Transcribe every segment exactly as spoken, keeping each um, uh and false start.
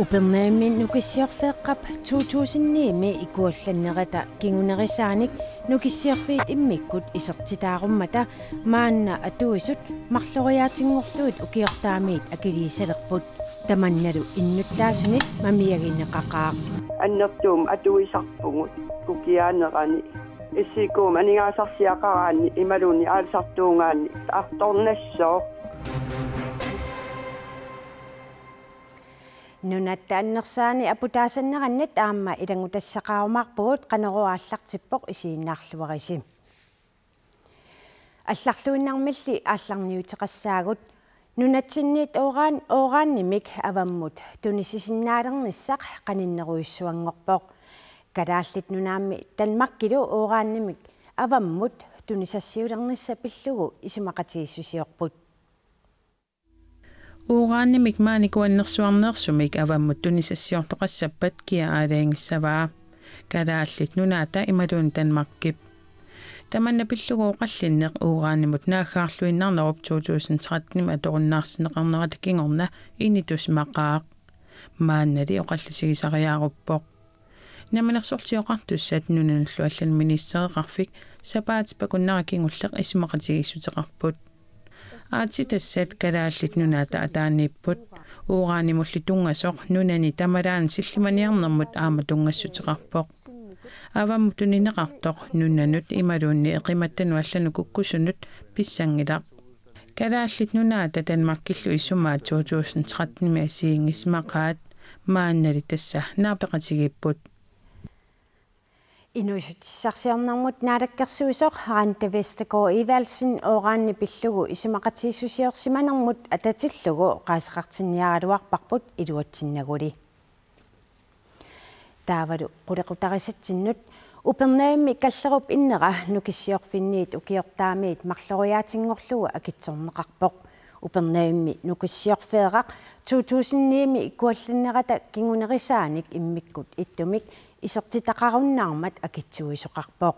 Upernavimmi Nukissiorfeeqqap to tusind ni-mi ikuallannerata kingunerisaanik Nukissiorfiit immikkut isertitaarummata maanna atuisut marloriaatinngorlugit ukiortaamiit akiliisalerput. Tamannalu innuttaasunit mamiagineqaqaaq. Annertuumik atuisarpugut ukiaanerani. S I K-mi aningaasarsiaqaraanni imaluunniit aalisartuugaanni artornassooq. Nunatta annersaani aputaasannerannit aamma ilanngutassaqarumaarpugut, Qanorooq aallartippoq, isiginnaarluarisi. Allarluinnarmilli aallarniuteqassaagut. Nunatsinniit uran-, uranimik avammut tunisisinnaalernissaq qaninnerujussuanngorpoq. Kalaallit Nunaammi Danmarkilu uranimik avammut tunisassiulernissaq pillugu isumaqatigiissusiorput. Uranimik maani kuannersuarneersumik avammut tunisassiortoqassappat kia aalajangissavaa? Kalaallit Nunaata imaluunniit Danmarkip. Tamanna pillugu oqallinneq uranimut naaggaarluinnarnerup to tusind tretten-imi atorunnaarsinneqarnerata kingorna initusimaqaaq. Maannali oqallisigisariaaruppoq. Namminersorlutik Oqartussat nunanullu allani ministereqarfik sapaatip-akunnera kingulleq isumaqatigiissuteqarput. Aatsitassat Kalaallit Nunaata ataaniipput. Uranimulli tunngasoq nunani tamalaani sillimaniarnermut aamma tunngassuteqarpoq. Avammut tunineqartoq nunanut imaluunniit eqimattanut allanut kukkusunut pissanngilaq. Kalaallit Nunaata Danmarkillu isumaat to tusind tretten-imi assigiinngissimaqaat, maannali tassa naapeqatigiipput. Inuussutissarsiornermut naalakkersuisoq Randi Vestergaard Evaldsen urani pillugu isumaqatigiissusiorsimanermut atatillugu oqaaseqartinniaraluarparput iluatsinnaguli. Taavalu qulequtarisatsinnut. Upernavimmi Kallerup innera Nukissiorfinniit ukiortaamiit marloriaatinngorlugu akitsorneqarpoq. Upernavimmi Nukissiorfeeraq to tusind ni-mi ikuallannerata kingunerisaanik immikkut ittumik isertitaqarunnaarmat akitsuisoqarpoq.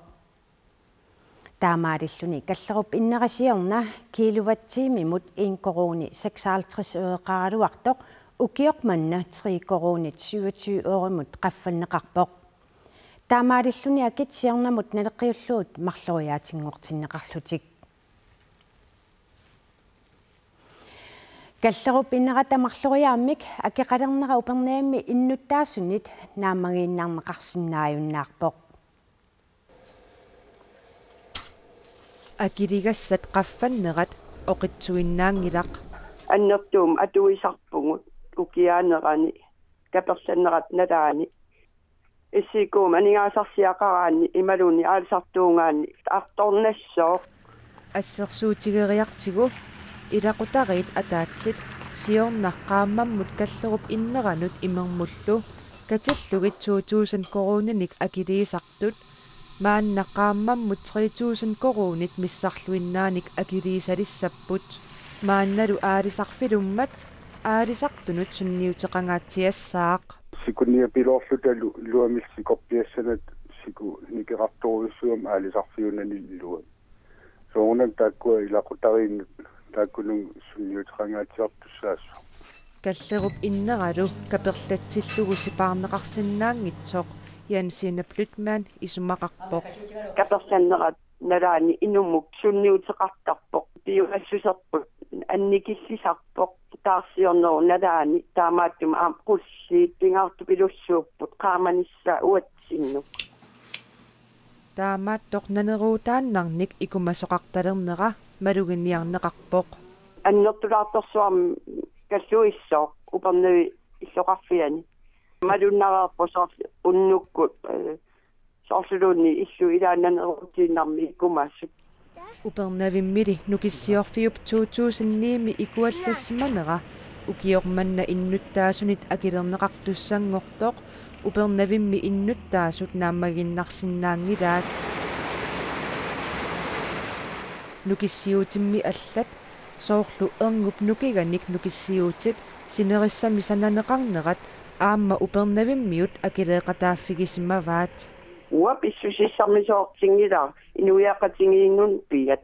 Taamaalilluni Kallerup innera siorna kilowatt-timemut en koruuni seksoghalvtreds øreqaraluartoq ukioq manna tre koruunit syvogtyve øremut qaffanneqarpoq. Taamaalilluni akit siornamut naleqqiullugit marloriaatinngortinneqarlutik. Kallerup innerata marloriaammik akeqalernera Upernavimmi innuttaasunit naammagiinnarneqarsinnaajunnaarpoq. Akiligassat qaffannerat oqitsuinnaanngilaq. Annertuumik atuisarpugut ukiaanerani kaperlannerat nalaani. S I K-mi aningaasarsiaqaraanni imaluunniit aalisartuugaanni artornassooq. Assersuutigeriartigu ilaqutariit ataatsit siorna qaammammut Kallerup inneranut imermullu katillugit to tusind koruuninik akiliisartut maanna qaammammut tre tusind koruunit missarluinnaanik akiliisalissapput. Maannalu aalisarfilummat aalisartunut sunniuteqangaatsiassaaq. Sikunniapiloorlutalu iluamillu sikorpiassanata siku nikeqartorujussuugami aalisarfiunani iluamik. Soorunami taakkua ilaqutariinnut taakkununnga sunniuteqangaatsiartussaassooq. Kallerup inneralu kaperlatsillugu sipaarneqarsinnaanngitsoq Jensine Blüthmann isumaqarpoq. Kaperlannerat nalaani inummut sunniuteqartarpoq, piumassuserput annikillisarpoq, taarsiornerup nalaani taamaattumik aamma qulliit pingaartupilussuupput qaamanissaa uatsinnut. Taamaattoq naneruutaannarnik ikumasoqartalernera maluginiarneqarpoq. Annertulaartorsuarmik kalluissooq Upernavik illoqarfiani. Malunnareerpoq soorlu unnukkut, eh, soorluluunniit illup ilaani naneruutiinnarmik ikumasut. Upernavimmili Nukissiorfiup to tusind ni-mi ikuallassimanera ukioq manna innuttaasunit akilerneqartussanngortoq Upernavimmi innuttaasut naammagiinnarsinnaanngilaat. Nukissiuutimmi allat, soorlu erngup nukiganik nukissiuutit sinerissami sananeqarnerat aamma Upernavimmiut akileeqataaffigisimavaat. Uanga pissusissamisoortinngilara inuiaqatigiinnut piat.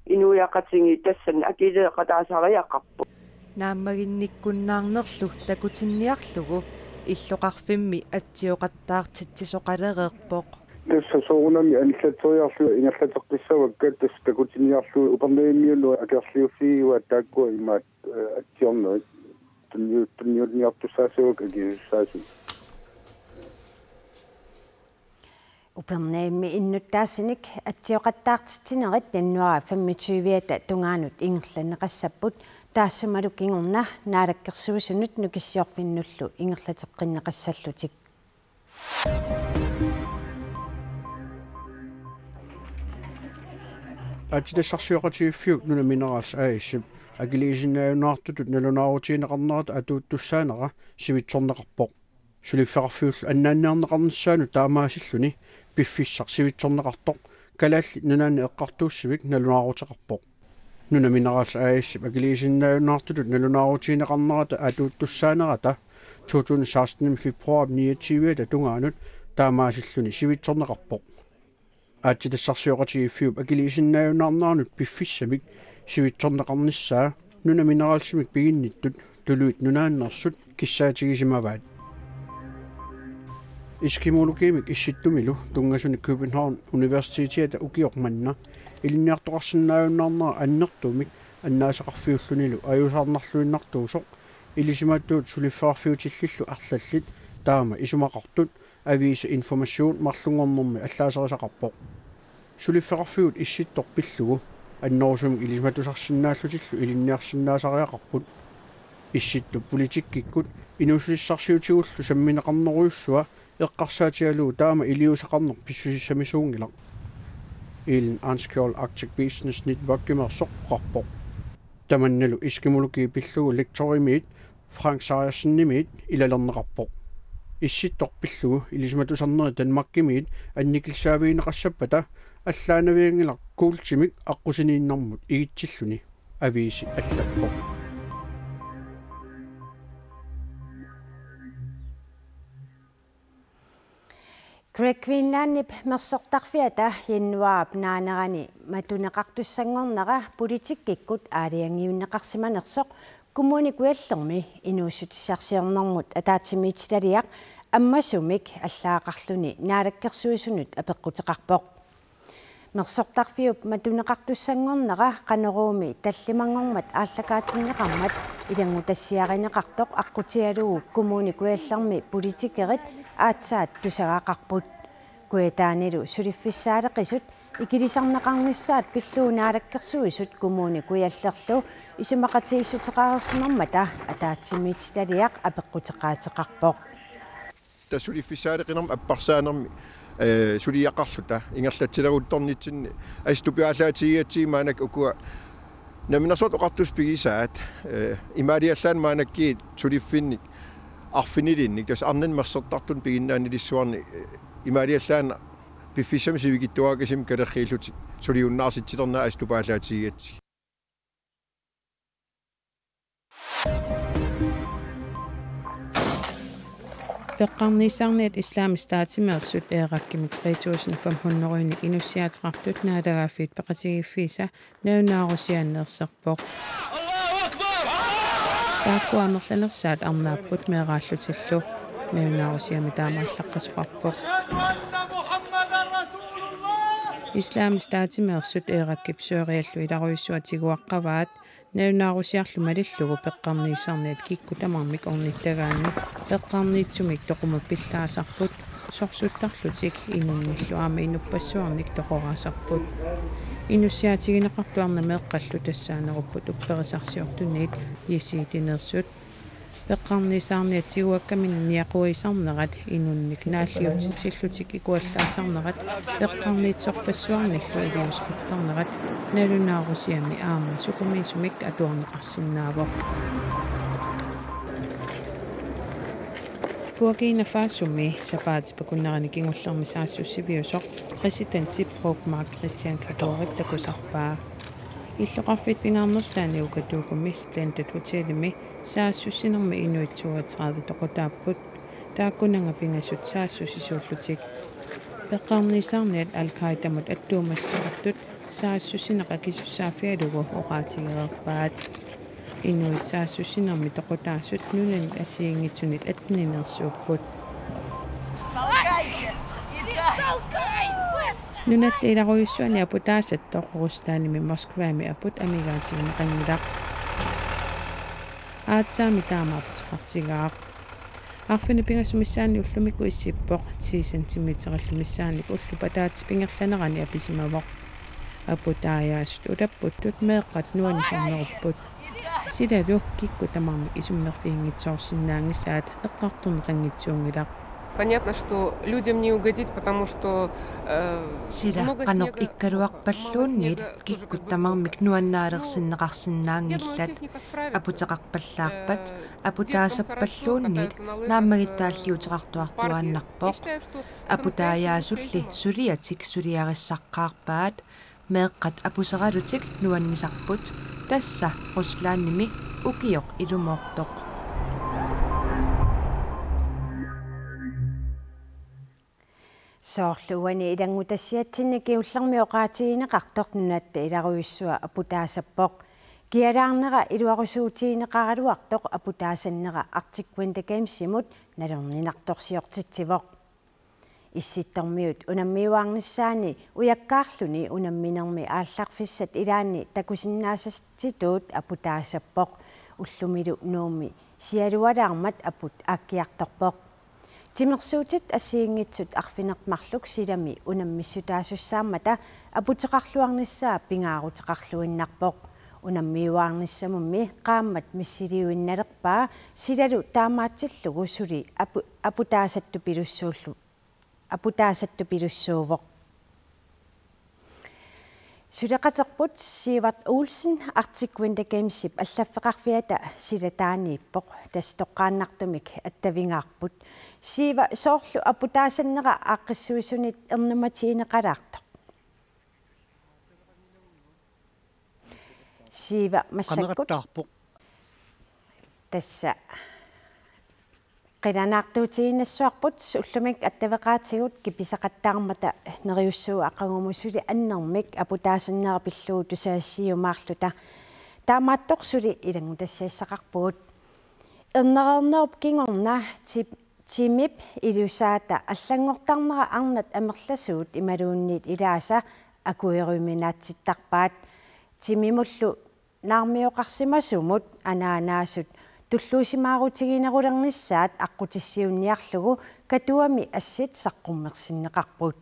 Inuiaqatigiit tassani akileeqataasariaqarput. Naammaginnikkunnaarnerlu takutinniarlugu Illoqarfimmi atsioqattaartitsisoqalereerpoq. Tassa soorunami anillattoriarlugu ingerlateqqissavakka, tassa takutiniarlugu Upernavimmiunut akerliuffigivaat taakkua imaat, eh, atsiornerit tunniu-, tunniunniartussaassavakka akisussaasut. Upernavimmi innuttaasunik atsioqattaartitsinerit januaarip femogtyviata tungaanut ingerlanneqassapput, taassumalu kingorna Naalakkersuisunut Nukissiorfinnullu ingerlateqqinneqassallutik. Aatsitassarsioqatigiiffiup Nuna Minerals A/S-ip akiliisinnaajunnaartutut nalunaarutigineqarnerata atuuttussaanera sivitsorneqarpoq. Suliffeqarfiullu annaanniarneqarnissaanut taamaasilluni piffissaq sivitsorneqartoq Kalaallit Nunaanni Eqqartuussivik nalunaaruteqarpoq. Nuna Minerals A/S-ip akiliisinnaajunnaartutut nalunaarutigineqarnerata atuuttussaanerata to tusind seksten februaarip niogtyviata tungaanut taamaasilluni sivitsorneqarpoq. Aatsitassarsioqatigiiffiup akiliisinnaajunnaarneranut piffissamik sivitsorneqarnissaa Nuna Mineralsimik piginnittut Tuluit Nunaanneersut kissaatigisimavaat. Eskimologimik Issittumilu tunngasunik København Universitetiata ukioq manna ilinniartoqarsinnaajunnaarnera annertuumik annaasaqarfiullunilu ajuusaarnarluinnartuusoq, ilisimatuut suliffeqarfiutillillu arlallit taama isumaqartut, aviisa Information marlunngornermi allaaserisaqarpoq. Suliffeqarfiup Issittoq pillugu annerusumik ilisimatusarsinnaallutillu ilinniarsinnaasariaqarput. Issittup politikkikkut inuussutissarsiutigullu sammineqarnerujussua eqqarsaatigalugu taama iliuuseqarneq pissusissamisuunngilaq. Ellen Arnskjold Arctic Business Networkimeersoq oqarpoq. Tamannalu eskimologi pillugu lektorimiit Frank Sejersenimiit ilalerneqarpoq. Issittoq pillugu ilisimatusarneri Danmarkimiit annikillisaavigineqassappata allaanavianngilaq kuultimik aqqusiniinnarmut igitsilluni, aviisi allappoq. Great Greenlandip mersortarfiata januaarip naanerani matuneqartussanngornera politikkikkut aalajangiunneqarsimanersoq Kommune Kujallermi inuussutissarsiornermut ataatsimiititaliaq ammasumik allaaqarluni Naalakkersuisunut apeqquteqarpoq. Mersortarfiup matuneqartussanngornera Qanoruumi tallimanngormat aallakaatinneqarmat ilanngutassiarineqartoq aqqutigalugu Kommune Kujallermi politikerit aatsaat tusagaqarput. Kujataanilu suliffissaaleqisut ikilisarneqarnissaat pillugu Naalakkersuisut Kommune Kujallerlu isumaqatigiissuteqareersimammata ataatsimiititaliaq apeqqutaqaateqarpoq. Tassa suliffissaaleqinermi apparsaanermi, eh, suliaqarluta ingerlatsileruttornitsinni assut tupaallaatigigatsigit maannakkut ukua Namminersorlutik Oqartussat pigisaat, eh, imaaliallaannaq maannakkut suliffinnik arfinilinnik, tassa arnannik mersortartunik piginnaanilissuarnik, eh, imaaliallaannaq piffissami sivikitsuaraakkasimi kalerriillutik suliunnaarsitsilernerat assut tupaallaatigigatsigit. Peqqarniissaarniat Islamisk Stat-imeersut Irakimi tre tusind fem hundrede-inik inussiaateqartut Naalagaaffiit Peqatigiiffiisa nalunaarusiaanneerserpoq. Taakku amerlanersaat arnaapput meeraallutillu. Nalunaarusiami taama allaqqasoqarpoq. Islamisk Stat-imeersut Irakip Syriallu ilarujussuaq tiguaqqavaat, nalunaarusiarlu malillugu peqqarniissaarniat kikkut tamarmik ornittagaanni peqqarniitsumik toqumappillaasarput, sorsuttarlutik inunnillu aamma inuppassuarnik toqoraasarput. Inussiaatigineqartut arnat meeqqallu tassaanerupput upperisarsiortuniit yazidineersut. Peqqarniissaarniat tiguakkaminni niaquisarnerat, inunnik naalliutsitsillutik ikuallaasarnerat, peqqarniitsorpassuarnillu iliuuseqartarnerat nalunaarusiami aamma sukumiisumik atuarneqarsinnaavoq. Burkina Fasomi sapaatip akunnerani kingullermi saassussiviusoq præsidentip Roch Marc Christian Kaborep takusarpaa. Illoqarfiit pingaarnersaanni Ouagadougou-mi Splendid Hotelimi saassussinermi inuit toogtredive toqutaapput, taakkunannga pingasut saassussisuullutik. Peqqarniissaarniat Al-Qaidamut attuumassuteqartut saassussineq akisussaaffigalugu oqaatigereerpaat. Inuit saassussinermi toqutaasut nunanit assigiinngitsunit atteninersuupput. Nunatta ilarujussuani aputaasattoq Ruslandimi Moskvami aput amigaatigineqanngilaq. Aatsaammi taama aputeqartigaaq. Arfineq pingasut missaanni ullumikkut issippoq, ti centimeterillu missaannik ulloq pataatit pingerlanerani apisimavoq. Aputaajaasut ulapputut meeqqat nuannisarnerupput. Silalu kikkut tamarmik isummerfiginngitsoorsinnaanngisaat eqqartorneqanngitsuunngilaq. Понятно, что людям не угодить, потому что, э, Sila много qanoq снега, ikkaluarpalluunniit, мало снега, тоже kikkut как бы таmarмik плохо. Ну, я думаю, nuannaalersinneqarsinnaanngillat. Техника справится. Aputeqarpallaarpat, э, апутаасаппаллуунниит naammagittaalliuteqartuartuaannarpoq. Апутаажаасулли сулиатик сулиариссаққарпаат, meeqqat apuseralutik nuannisarput, tassa Ruslandimi ukioq ilumoortoq. Soorlu uani ilanngutassiatsinni kingullermi oqaatigineqartoq nunatta ilarujussua aputaasappoq. Kialaarnera iluarusuutigineqaraluartoq aputaasannera Arctic Winter Gamesimut nalorninartorsiortitsivoq. Issittormiut unammiuaarnissaanni ujakkaarluni unamminermi aallarfissat ilaanni takusinnaasatsitut aputaasappoq. Ullumilu Nuummi sialualaarmat aput aakkiartorpoq. Timersuutit assigiinngitsut arfineq-marluk silami unammissutaasussaammata aputeqarluarnissaa pingaaruteqarluinnarpoq. Unammiuaarnissamummi qaammat missiliuinnalerpaa silalu taamaatsillugu suli apu-, aputaasattupilussuullu-, aputaasattupilussuuvoq. Suleqaterput Sivert Olsen Arctic Winter Gamesip allaffeqarfiata silataaniippoq, tassa toqqaannartumik attavigaarput. Siiva, soorlu aputaasannera aaqqissuisunit ernumatigineqalaartoq? Siiva, massakkut. Qanerattaarpoq. Tassa qilanaartuutigiinnassavarput, ullumi attaveqaatigut kipisaqattaarmata neriussuup aqagumut suli annermik aputaasannera pillugu tusagassiumaarluta. Taamaattoq suli ilanngutassiassaqarpugut. Ernereernerup kingorna Ti-, Timip ilusaata allanngortarnera arnat amerlasuut imaluunniit ilaasa akueriuminaatsittarpaat. Timimullu naarmioqarsimasumut anaanaasut tulluusimaarutiginerulernissaat aqqutissiuunniarlugu Katuami assit saqqummersinneqarput.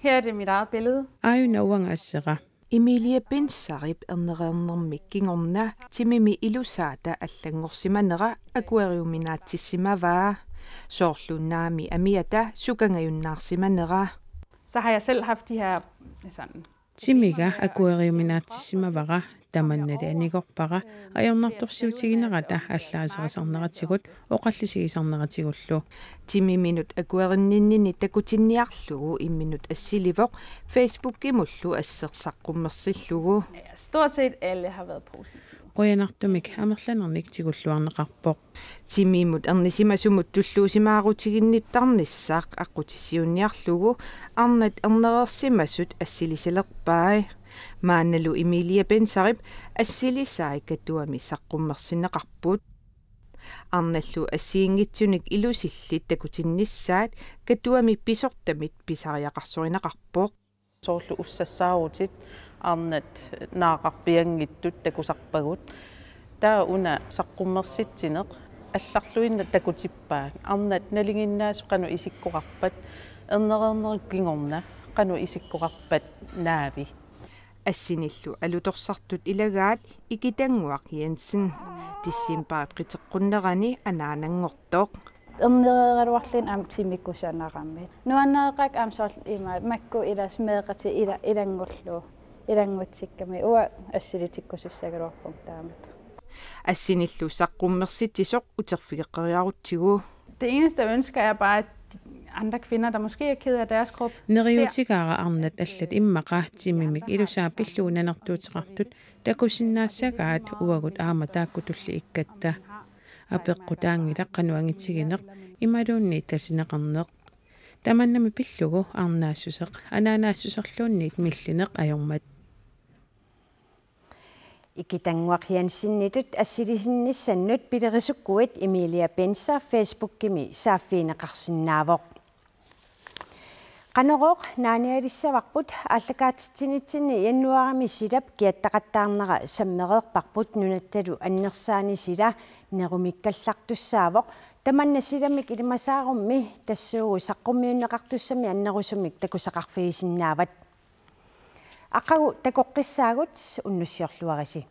Her er det mit eget billede. Aajuna uanga assera. Emilie Benzerip ernereernermik kingorna Timimi ilusaata allanngorsimanera akueriuminaatsissimavaa. Soorluunnaami amiata sukangajunnaarsimanera. Så har jeg selv haft de her sådan Timiga akueriuminaatsissimavara, tamannali anigorpara ajornartorsiutiginerata allaaserisarneratigut oqallisigisarneratigullu. Timiminut akuerinninnini takutinniarlugu imminut assilivoq Facebookimullu asseq saqqummersillugu. Ja, stort set alle har været positive. Qujanartumik amerlanernik tigulluarneqarpoq. Timimut ernisimasumut tulluusimaarutiginnittarnissaq aqqutissiuunniarlugu arnat ernereersimasut assilisalerpai. Maannalu Emilie Benzerip assilisai Katuami saqqummersinneqarput. Arnallu assigiinngitsunik ilusillit takutinnissaat Katuami pisortamit pisariaqarsorineqarpoq. Soorlu ussassaarutit arnat naaqarpianngitsut takusarpagut. Taava una saqqummersitsineq allarluinnaq takutippaat. Arnat nalinginnaasut qanoq isikkoqarpat, ernereernerup kingorna qanoq isikkoqarpat naavi. Assinillu alutorsartut ilagaat Ikitannguaq Jensen. Decembarip qiteqqunnerani anaananngortoq. Ernereeraluarluni aamma timik kusanarami. Nuannareqaakka aamma soorlu ima makku ilaasa meeqqatik ila-, ilanngullugu, ilanngutsikkami uanga assilitikkusussagaluarpunga taamatut. Assinillu saqqummersitsisoq uterfigeqqeriarutsigu. Det eneste, jeg ønsker, er bare, at de andre kvinder, der måske er ked af deres krop, ser Neriuutigaara arnat allat immaqa timimik ilusaa pillugu nanertuuteqartut takusinnaassagaat uagut aamma taakkutulli ikkatta. Apeqqutaanngilaq qanoq angitigineq imaluunniit tasineqarneq. Tamannami pillugu arnaassuseq anaanaassuserluunniit millineq ajormat. Ikitannguaq Jensenitut assilisinnissaannut pilerisukkuit Emilia Benser Facebookimi saaffigineqarsinnaavoq. Qanorooq naanialissavarput. Aallakaatitsinitsinni januaarimi silap kiattaqattaarnera sammereerparput, nunattalu annersaani sila nerumikkallartussaavoq. Tamanna silamik ilimasaarummi tassuugu saqqummiunneqartussamik annerusumik takusaqarfigisinnaavat. Aqagu takoqqissaagut, unnussiorluarisi.